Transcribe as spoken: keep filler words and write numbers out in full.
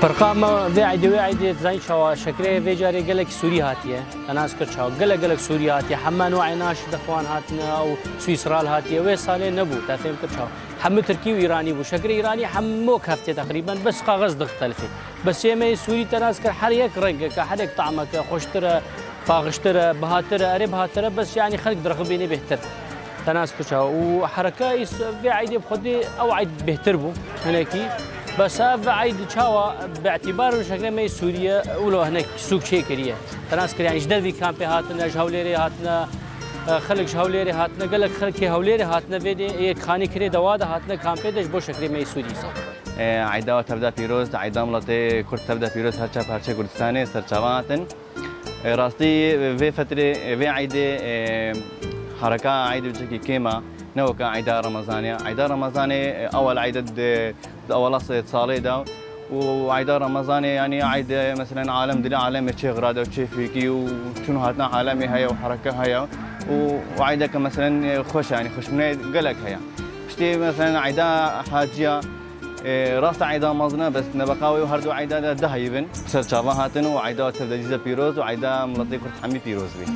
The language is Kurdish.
Ferqa me vê eydê, wê eydê dizanî çawa şekrê vê carê gelek Sûrî hatiye. Te nas kir çawa? Gelek gelek Sûrî hatiye. Heme nû enaş dexwan hatine û Swîsral hatiye. Wê salê nebû, te fêm kir çawa? Hemû Tirkî û Îranî bû. Şekrê Îranî hemû keftiye teqrîben, bes kaxez dixtelifê. Bes yê me yê Sûrî te nas kir her yek rengeke, her yek tameke, xweştir e, paxiştir e, bihatir e, erê bihatir e, bes yanî xelk direxibînê bêhtir. Te nas kir çawa? Û hereke îs-, vê eydê bi xwedê ew eyd bêhtir bû hinekî. Bes ev eyd çawa bi îtîbar û şekrê me yê Sûriye wilo hinek sûk çêkiriye. Te nas kir, yanî ji dervî kampê hatine, ji Hewlêrê hatine, e, xelk ji Hewlêrê hatine, gelek xelkê Hewlêrê hatine vê dê yê kanê kirê dewa de hatine kampê de ji bo şekrê me yê Sûrî sor. E, eyda we tevde pîroz, eyda miletê Kurd tevde pîroz, her çar parçeyê Kurdistanê serçava hatin. E, rastî vê fetrê, vê eydê, e, hereka eydê çekî kêm e, ne weke eyda Remezanê. Eyda Remezanê, e, ewel eyde di, di ewela se-, salê de û eyda Remezanê, yanî eyde, meselen, alem dilê alemê çêxira de û çêfîkî û çûn hatina alemê heye û hereke heye û, û eydeke, meselen, e, xweş e, yanî xweşbûnê gelek heye. Piştî, meselen, eyda haciya, e, rasta eyda mezin e, bes nebeqa wê û her du eyda de diheyivin. Ser çava hatin û eyda tev de dîze pîroz û eyda miletê Kurd hemî pîroz bî.